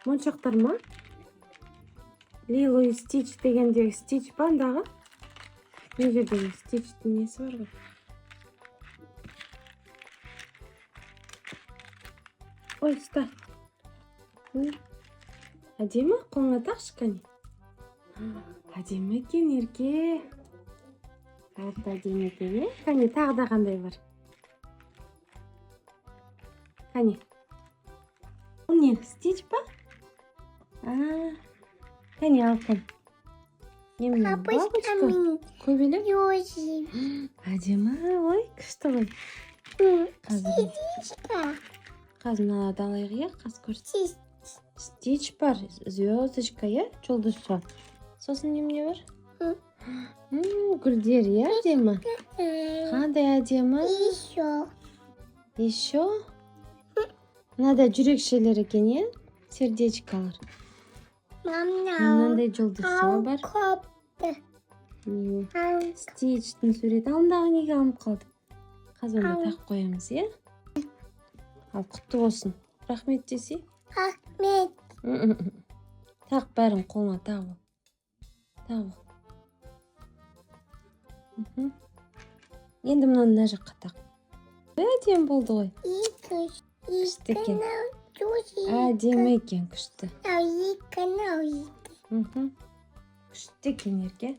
Моншақтар ма? Лило и Стич дегендегі Стич па андағы? Мына жерде Стичтің несі бар ғой. Ой, ұста. Міне. Әдемі, қолыңа тақшы, кәне. Әдемі екен, Ерке. Әп әдемі екен, иә? Кәне, тағы да қандай бар? Кәне. Бұл не, Стич па? А, кәне, ал, кәне. Не мынау? Бабочка? Бабочками. Көбелек? Ёжик. Әдемі, ой, күшті ғой. Қазір, Птичка. қазір мыналарды алайық, иә? Қазір көрсет. Птичка. Стич бар, звездочка, иә? Жұлдызша. Сосын немене бар? Гүлдер, иә, әдемі. Қандай әдемі. Еще. Еще? Мынада жүрекшелер екен, иә? Сердечкалар. Мама. Мынандай жұлдызша бар. Коп. Міне. Стичтің суреті. Алындағы неге алынып қалды? Қазір онда Ал. тағып қоямыз, иә? Ал, құтты болсын. Рахмет десей. Ахмет. Тақ бәрін қолыңа тағып ал. Тағып ал. Мхм. Енді мынаны мына жаққа тақ. Әдемі болды ғой. Екі. Күшті Екі. екен. Екі. Әдемі екен, күшті. Екі. Екі. Мхм. Күшті екен, Ерке.